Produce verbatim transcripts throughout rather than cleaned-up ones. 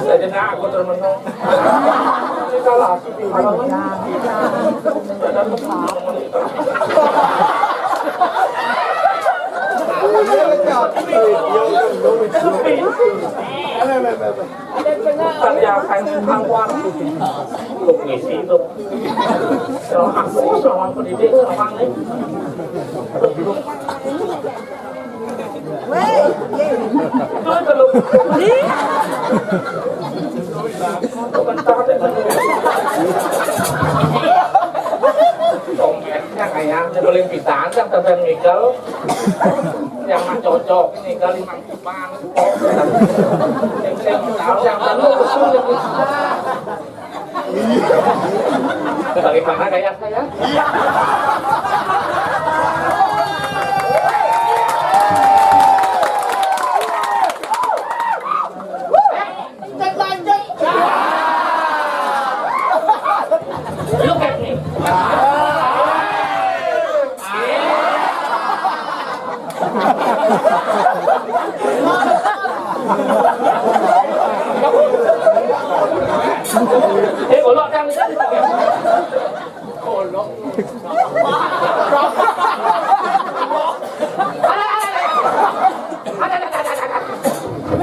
Jadi nah, aku termenung. Ini salah. Tadi akan keluar. Lu ngisi itu. Selama aku, selama pendidik, selama ini. Dompetnya kayak ada boleh pisang, yang tebel nikel, yang mah cocok, nikel lima jutaan. Yang saya tahu, yang tahu, usul. Bagaimana gaya saya? Look at me. Eh, golok kan? Golok.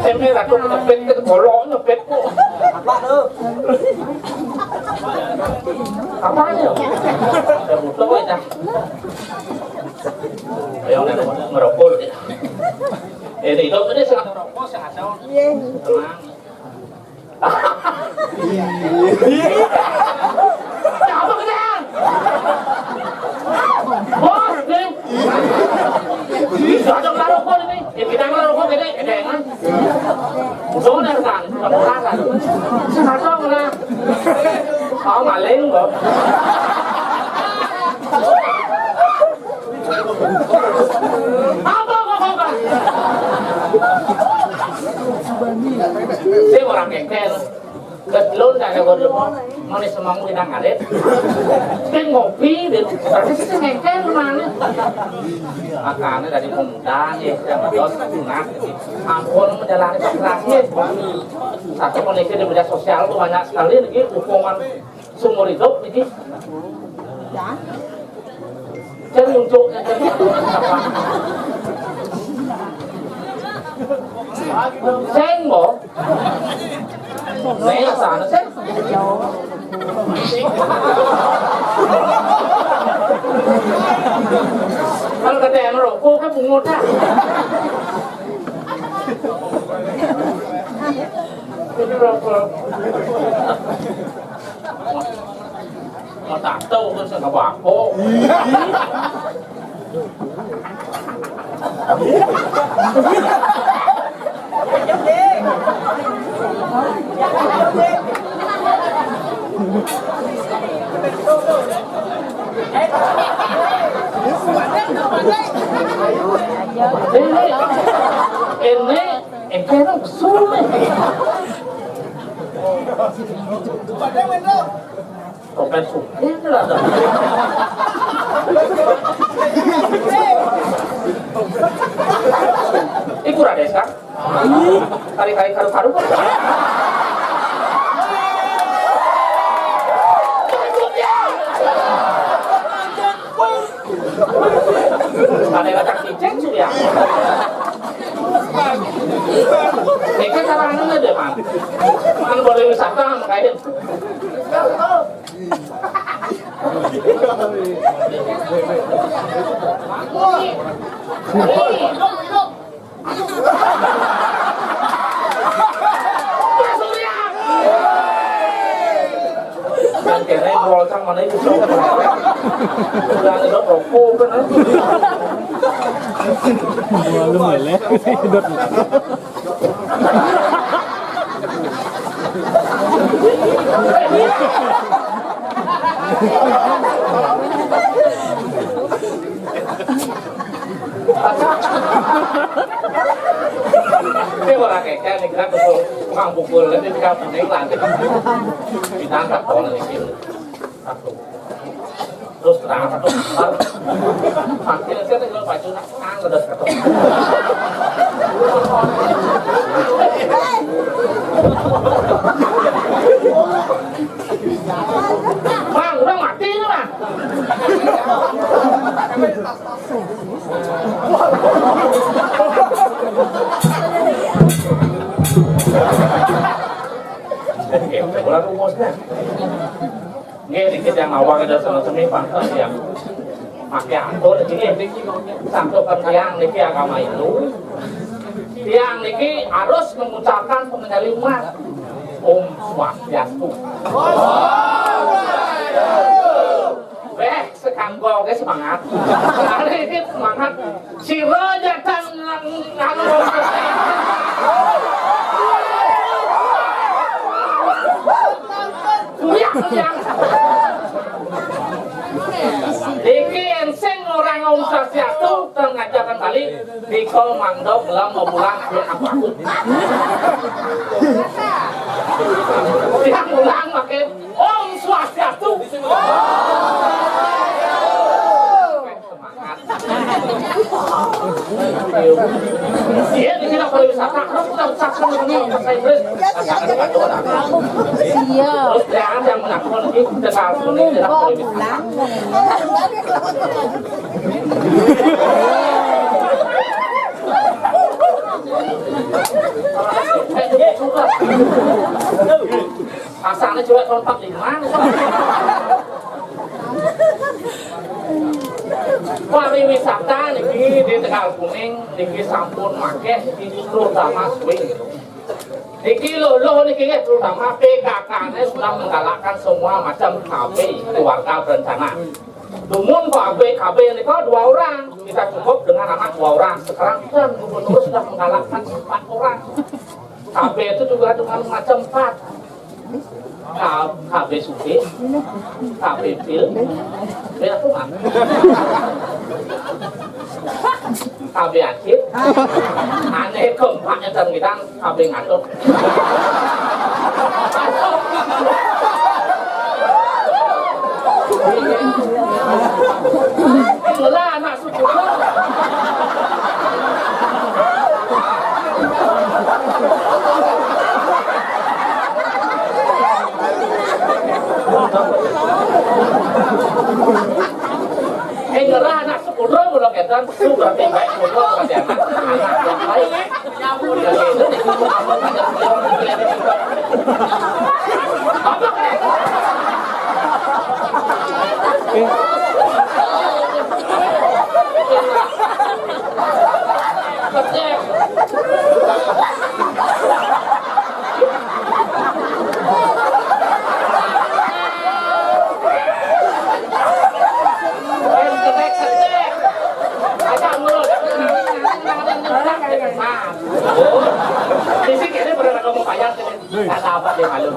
Ini ratu nyepit, golok nyepit kok. Apa tuh? Apanya? Ya, butuh aja. Ayo, ngerokok dulu. Eh, itu tadi sangat rokok, sangat tahu. Iya. Tenang. Apa kedengaran? Bos, nih. Bisa ada ngelarang rokok ini. Ya, kita ngelarang rokok ini, kedengaran. Bener kan? Kamu larang. Sengaja ngelarang. Kau maling, Bos. Apa kok, Bos? Saya orang kengkel. Ketelun tak ada godong. Mana semangku tidak ngarit. Saya ngopi, dia berarti saya kengkel mana. Makanya dari pemuda, ya, saya bos, nah, ampun, menjalani kelasnya. Satu kondisi di media sosial tuh banyak sekali lagi hubungan seumur hidup ini. Jadi untuknya jadi apa? Seng, Bo. Nih, sana, Seng. Kalau kata yang rokok kan bungut dah. Jadi rokok. Mau tato kan sama bako. Ini, ini, ini kan sulit. Topeng sugih lah. Iku Radés kan? Kari-kari karu-karu. Ada kata kiceng sih ya. Ini kan sarangnya deh, Man. Man boleh wisata, Man, kain. Dan kene brol sang mana itu? Udah ada rokok kan? Malu ya, dot. Ini orang kece nih, kita pukul, tukang pukul, ini kita punya iklan. Kita angkat bola nih, gitu. Satu. Terus terang, satu. Makin saya tinggal baju nak, ah, udah satu. Bang, udah mati ini, Bang. Oke, udah rumusnya. Nggih, niki tiyang awak ada sami-sami pantes ya. Pakai atur niki. Santukan tiyang niki agama Hindu. Tiyang niki harus mengucapkan pengendali umat. Om Swastiastu. Weh, sekanggo ke semangat. Hari ini semangat. Sira jatah nang, nang. Kuyak, kuyak. Iki ensing orang Om Swastiastu, ngajarkan Bali, dikol mangdok, lam, bulan, ya, apa aku. Yang ulang makin Om Swastiastu. Iya, di sini pariwisata, harus kita ucapkan ini, bahasa Inggris. Iya. Terus jangan yang mengaku lagi, kita harus ini, kita pariwisata. Eh, dia suka. Asalnya juga tahun empat lima. Pariwisata niki di Tegal Kuning niki sampun makéh, terutama swing. Niki lho, lho niki nggih, terutama P K K-nya sudah menggalakkan semua macam K B, keluarga berencana. Dumun K B, K B nika dua orang, kita cukup dengan anak dua orang. Sekarang kan gubernur sudah menggalakkan empat orang. K B itu juga dengan macam empat. Ka-, K B Sugih, K B Pil, Pil aku mah. K B Acil, aneh keempatnya dan kita K B Ngatok. Itulah anak Eh, nyerah anak sepuluh, kalau kita, itu berarti baik sepuluh, berarti anak, anak yang baik. Nah, di sini kayaknya pernah kamu bayar sini. Kata apa dia malu?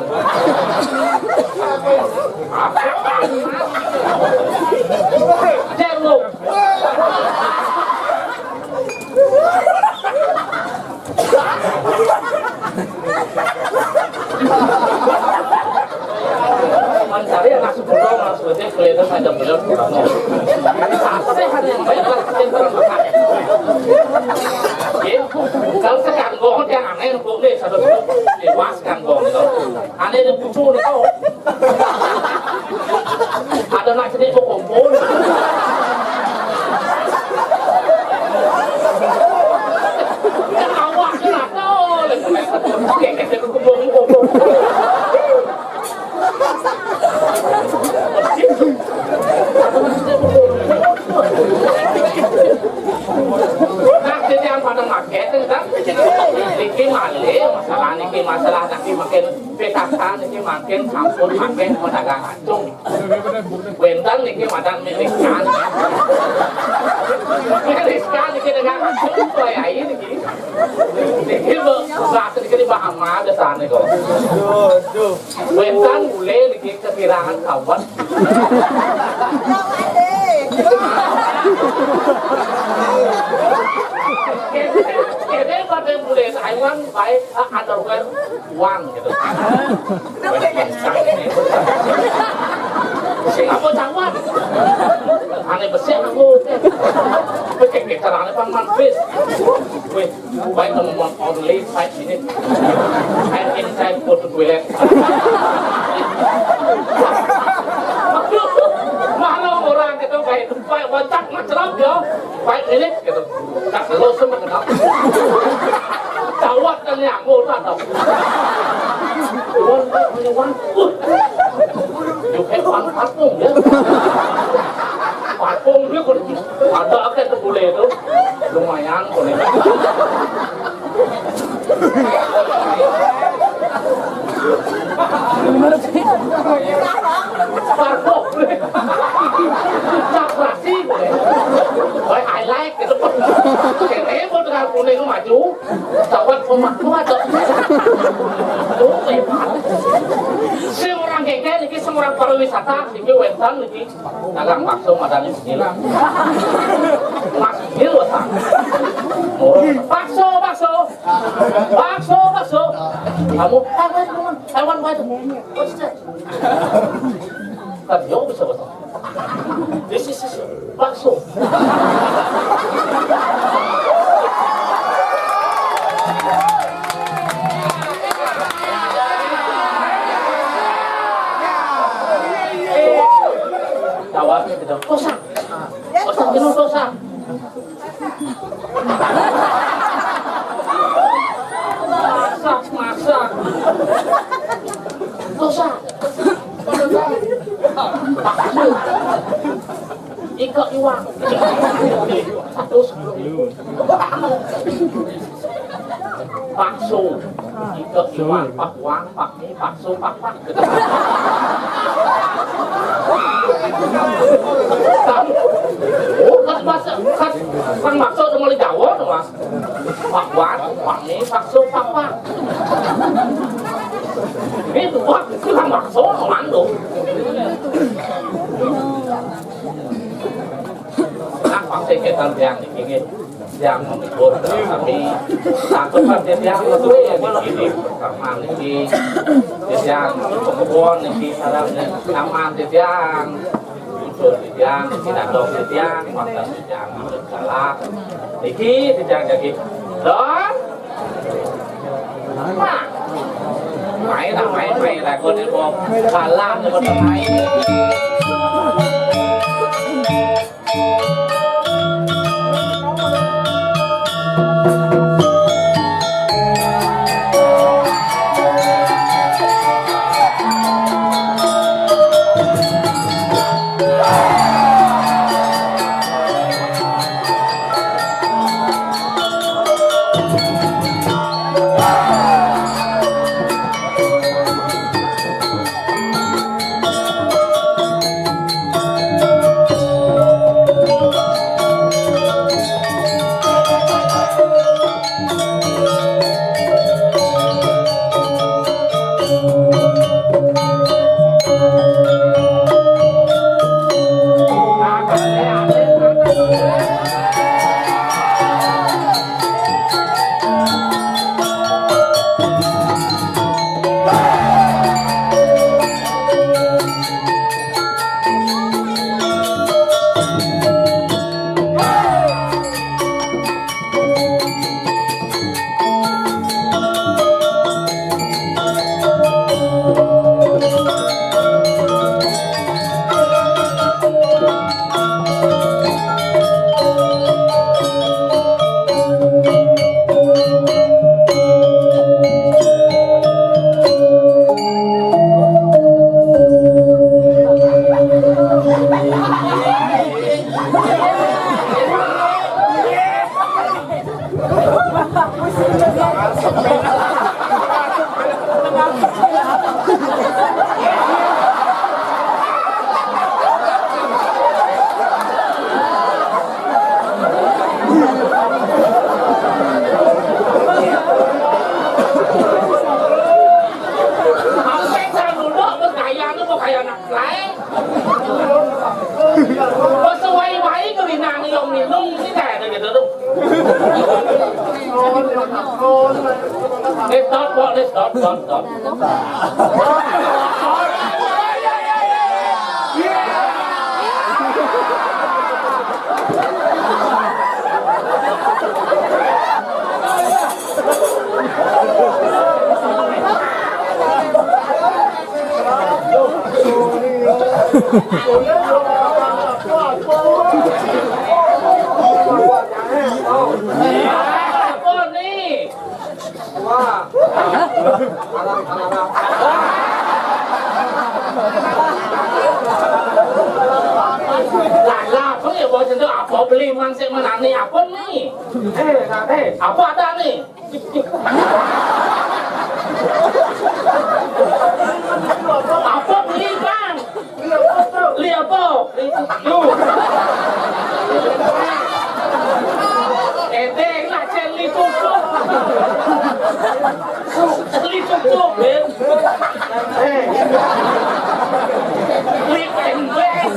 Sudah kelihatan ada belum. Sampai hari yang baik lah, kita terang. Ya, kalau sekarang gua yang aneh, gua nih, satu, satu, dewaskan gua, gitu. Aneh dan lucu, gitu. Ada nak jadi mau kumpul. Awak, gitu. Kayak, kayak kumpul, kumpul. Nah, jadi yang pada ngaget, kan? Niki malih, masalah niki, masalah niki makin P K K niki makin sampun makin pedagang acung. Wénten niki madan milikan. Milikan niki dagang acung, Pak Yai niki. Niki, Bu, bahasa niki di Bahama biasanya kok. Aduh, aduh. Wénten mulai niki kekirangan kawan. Kene pada mulai Taiwan baik, ah, underwear one gitu. Sing apa cawan? Aneh besik aku. Pikir carane pan man bis. Weh, baik ngomong only five minutes. And inside go to toilet. Mana orang gitu kayak baik boncak macam ya. Five minutes gitu. Tak lo semua kenal. Tawat kan yang mau tak tahu. Wan, wan, wan. Yuk, eh, wan, patung ya. Patung dia kok ada akeh tebule itu. Lumayan kok nih. Patung. Cap rasi kok nih. Baik, I like gitu. Kene mau dengan kuning maju. Tawat pemah kuat. Tuh, hebat. Si orang geger niki, si orang pariwisata niki, wénten niki. Dagang bakso madani begini. Mas Gil, Pak. Oh, bakso, bakso. Bakso, bakso. Kamu, kawan, kawan, kawan, kawan. What's that? Kan dia bisa, bakso. This is, this is bakso. Jawabnya gitu. Dosa. Dosa, jenuh dosa. Masak, masak. Dosa. Iko iwak. Satu sepuluh ribu. Bakso. Iko iwak, pak wang, pak mie, bakso, pak pak. Oh, kan bahasa, kan orang bakso cuma di Jawa tuh, Mas. Pak wan, pak mie, bakso, pak pak. Ini tuh, wah, itu kan bakso, mandu. Nah, pasti kita yang ini. Yang menghibur kami. Satu kan dia yang lebih ini pertama ini. Dia yang pengkebun ini, sarang ini. Taman dia yang. Muncul dia yang, tidak dong dia yang, mata dia yang, salah. Niki dia yang jadi. Don. Nah. Main lah, main, main. Aku nih mau kalah, mau main. Dot, dot, dot. Apa ni? Wah. Alah, alah, apa ya, bos, itu apa beli mangsik menani, apa ni? Eh, nak, eh. Apa ada ni? Apa beli, Bang? Beli apa? Beli cucuk. Edeng lah, cen beli cucuk. Beli cucuk, Ben. Eh. Beli pempek.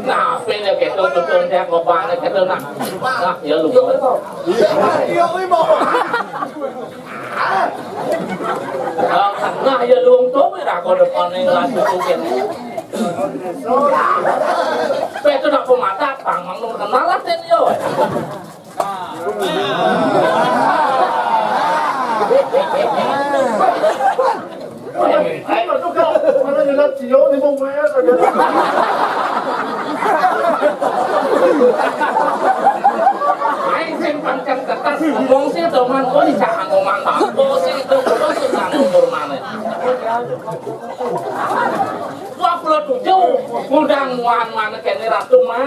Nah, pene keto, tutung dia kobane keto, nah. Nah, ya lu. Iya, iya, iya. Nah, ya lu tuh, mira kau depan yang lagi tuh, kan. Petu nak pemata, pang, mang, nung kenal lah, ten, yo. Aing sing pancen tetes, ngomong sih, teman. Oh, dicak ngomong, Bang. Oh, sih, itu, oh, sih, ngomong, mana? Dua puluh tujuh, udah muan mana kene ratu mah.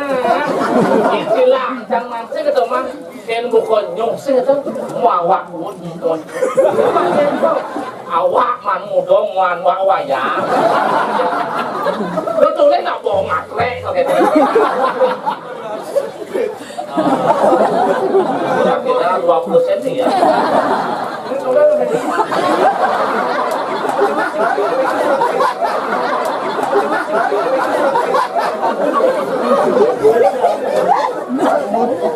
Istilah, jangan sih, gitu, mah. Ken bukan nyungsih itu, muawak pun ikut. Awak man muda muan wak wayang. Lu tulis nak bohong atrek kok gitu. Kira-kira dua puluh senti ya.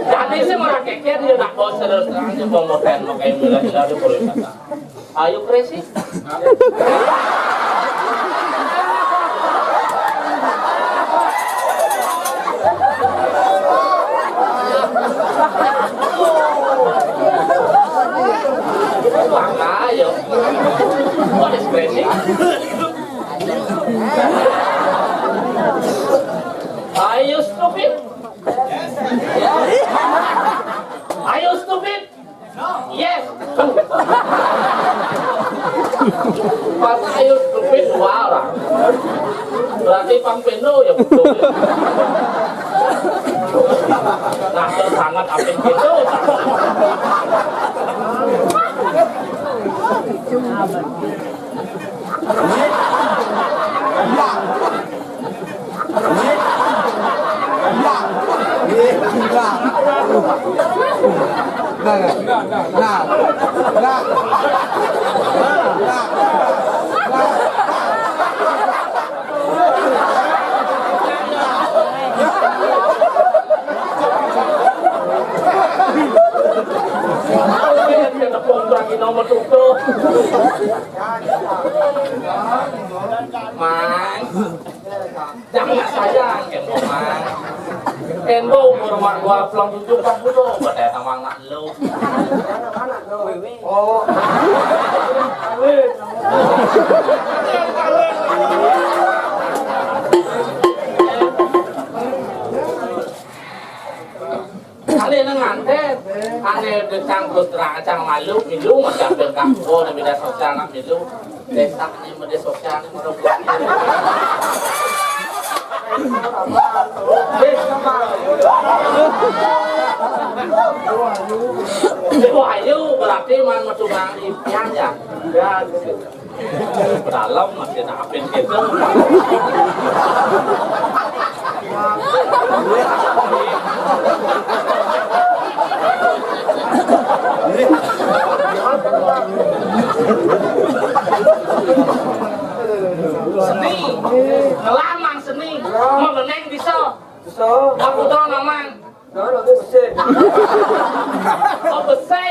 Jadi sih, orang keker dia nak bawa serius, dia mau moten, mau kayak gila-gila, dia boleh kata. Ayo, Presi. Ayo. What is Presi? Ayo, stupid. Ayo, stupid. Yes. Pas ayo stupid dua orang. Berarti pang pendo ya betul. Nah, terus sangat apik gitu. Mang. Jangan sayang, Kembo, Mang. Kembo umur mak dua puluh tujuh, empat puluh, pada sama anak lu. Oh. Kali nang nganten, ane decang terus terang, cang malu, milu, macam bengkak, oh, ada media sosial, nak milu, desa ini, media sosial ini, merem. Wahyu, berarti man metu bang impian ya? Ya, gitu. Dalam masih ada apa gitu. Seni, ngelamang seni, mau ngeneng bisa. Aku tau namang. Nah, nanti besi. Oh, besi.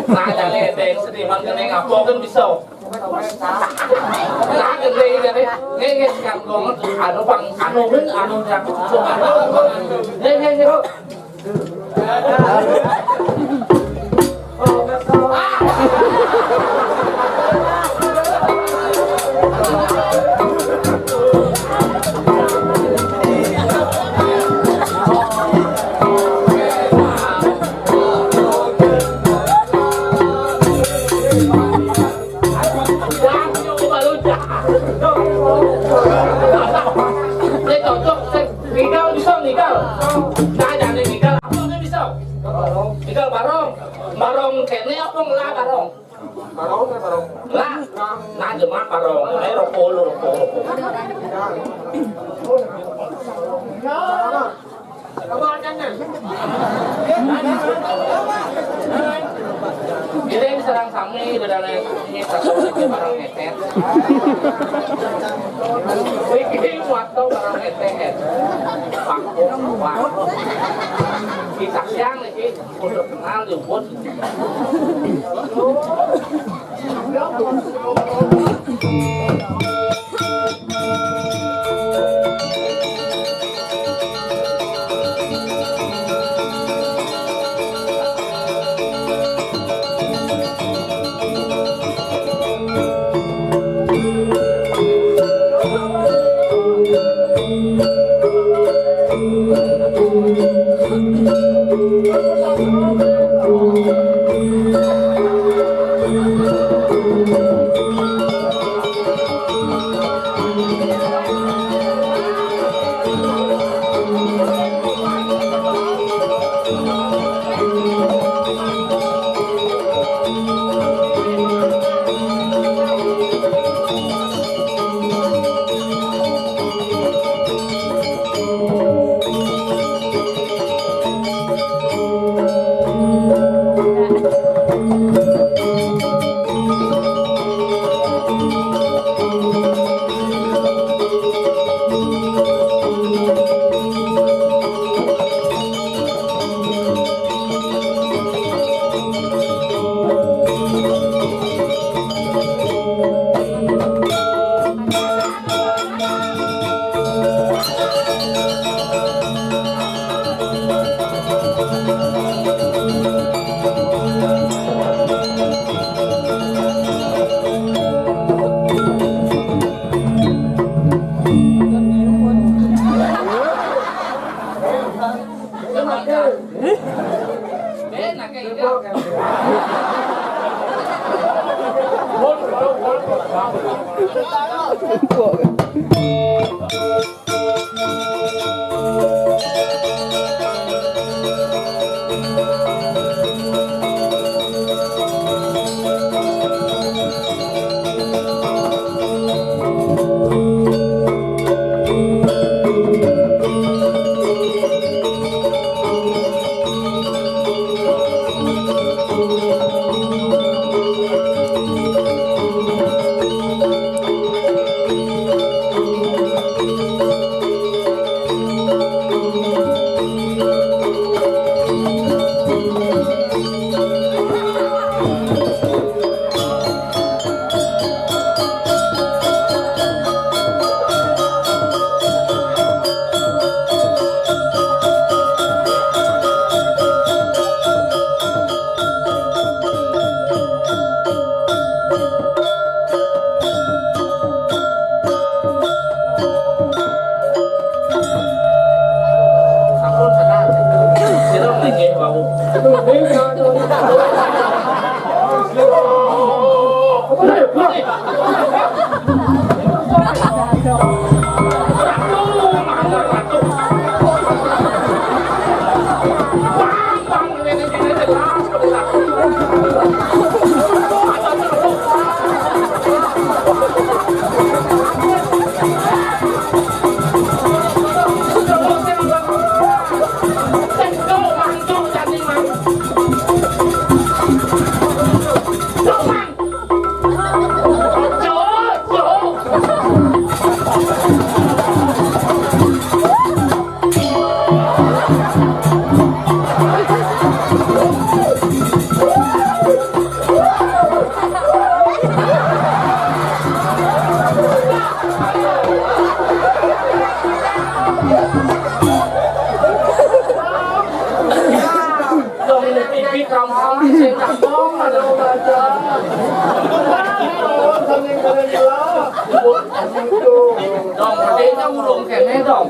Nah, jangan ada yang sedih, man, kena ngapa kan bisa. Nah, gede, gede. Nih, nih, sekarang gua, anu, bang, anu, anu, anu, nih, nih, nih. Ini cocok, sing. Ngigal bisa, ngigal. Nah, jangan ngigal. Apa nggak bisa? Ngigal barong. Barong kene apa ngelah barong? Barong, barong. Lah, nah, jemak barong. Eh, rokok lu, rokok, rokok. Ini yang serang sami, udah naik sami, satu lagi barang meter. Wiki waktu barang meter. Pangkung, wah. Kita siang lagi, udah kenal, jemput. Ampun, tenang. Sira nggih wau. Dong pipi kram-kram sing tak dong ada baca. Dong, gedenya ngulung kene, dong.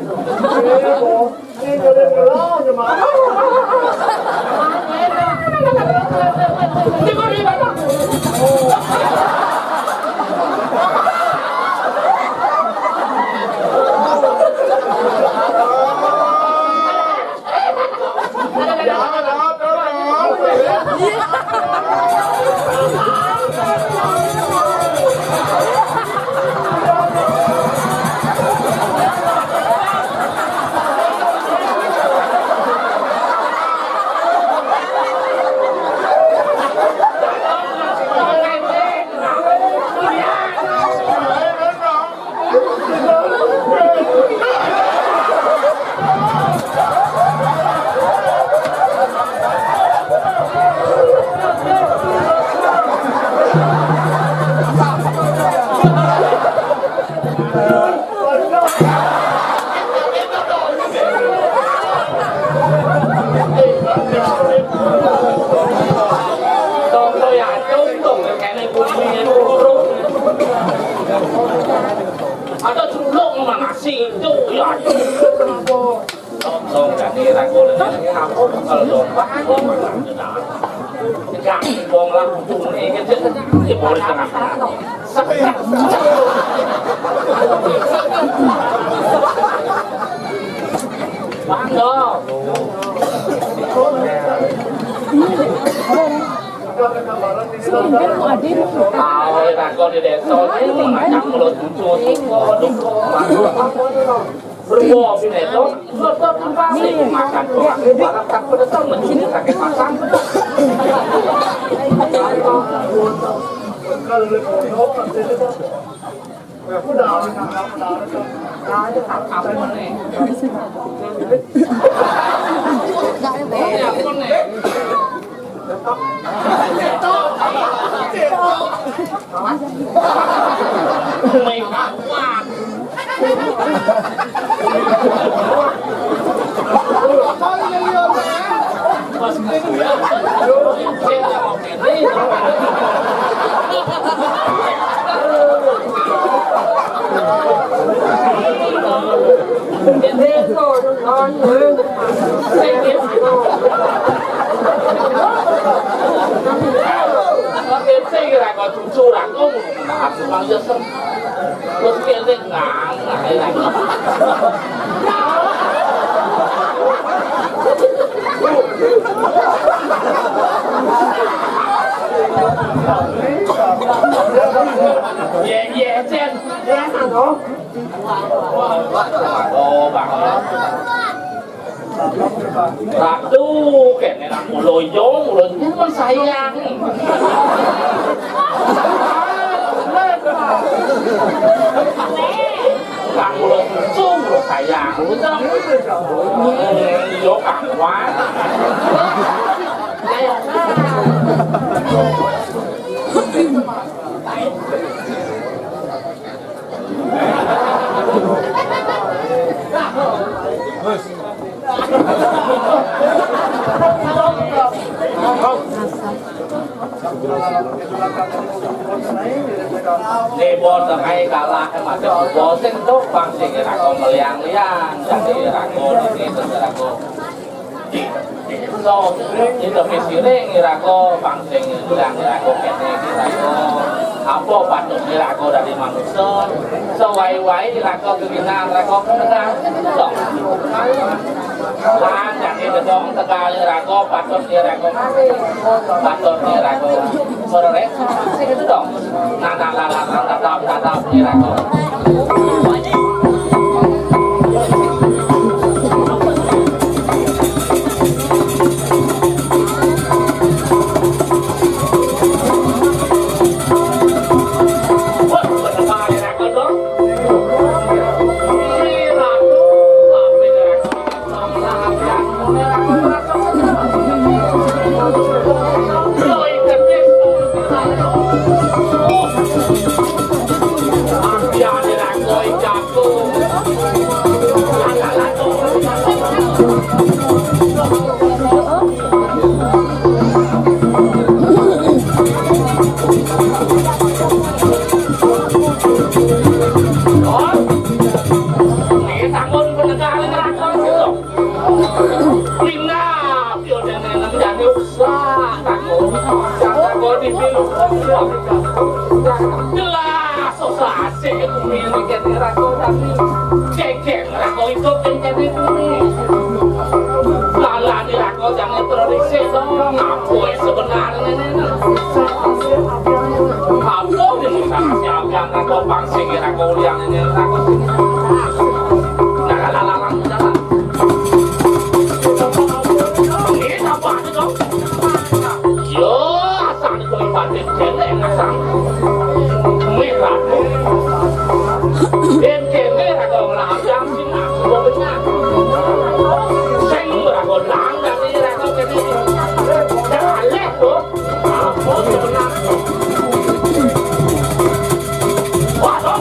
Ada juluk mana situ ya. Tong jadi ragu dengan kamu kalau domba. Jangan bohong lah, ujung ini ya boleh tengah-tengah. Bangga. Tahu ya, ragu di desa ini macam mulut cucu. Berbohong sini tuh. Makan tuh, aku barang tak pada tahu mencuri sakit pasang. Apa nih? Apa nih? Aku mang ya sem. Terus kene nang. Ye, ye, Cen. Ya, anu. Oh, Bang. Ratu, kene nak mulo yo, mulo yo men sayang. Nak mulo cucu, mulo sayang. Yo, kawan. Nih, bos, kae kalah, mati bos, sing tuh, bang, sing ira kok meliang-liang, jadi ira kok, ini, terus ira kok. So, itu mesti ring, ira kok, bang, sing meliang, ira kok, kene, ira kok. Apa patut ira kok dari manusia? Sewai-wai ira kok, kegina, ira kok, kegina. So. Lan, jadi gedong, tegal, ira kok, patut, ira kok. Patut, ira kok. Mererek, sing itu dong. Nah, nah, nah, nah, nah, tatap, tatap, ira kok. Pindah, yo, jangan, jangan usah, takut. Jangan kau dibilang. Jelas, susah sih, bumi ini kira kau tadi. Cekek, kau itu cekek ini. Lala kira kau jangan terlalu dong. Apa yang sebenarnya ini? Apa yang sama siapa yang kau bangsi kira kau yang ini? Nah, lala, lala, lala. Ini apa itu? Yo, asal itu ibadah jelek, asal. Merah. Ini merah, kau ngelarang sih, nah, gua benar. Sing merah, kau langgar, ini merah, kau jadi. Jangan leh, tuh. Apa sebenarnya? Wah, Tom.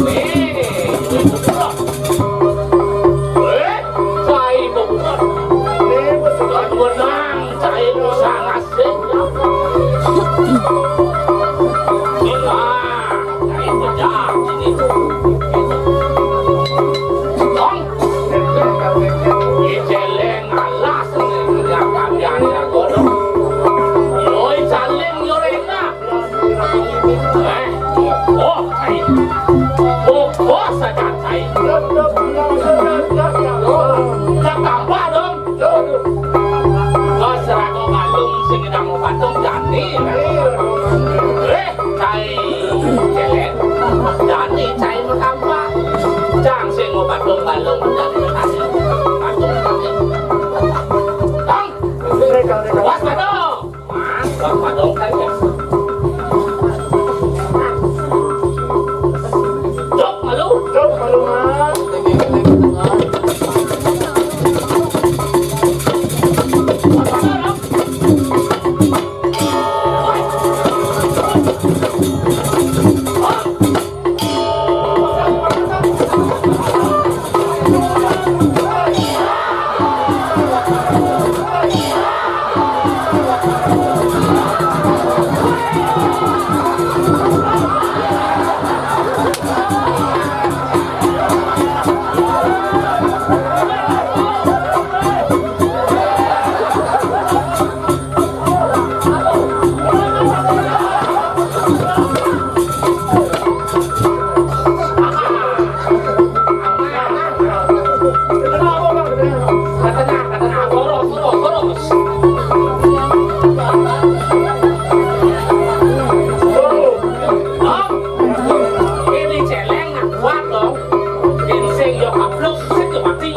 Nih, itu tuh. Eh, cai bubur. Nih, betul. Tuan Wenang, cai sangat sih. Nah, cai pecah ini. Tom. Iceleng alas, yang kalian ya, godong. Yoi, saling, yorena. Eh, oh, cai. Oh, oh, saja, cai. Cak tambah dong. Kau serago balung sing ngedang patung jani. Eh, cai. Celek. Jani, cai mau tambah. Jang sing mau patung balung jani. Patung jani. Tong. Was patung. Mas, Bang Padong kan ya. Jok malu. Jok malu, Mas. Ini celeng nak kuat dong. Ginseng yo kaplok, sik yo mati.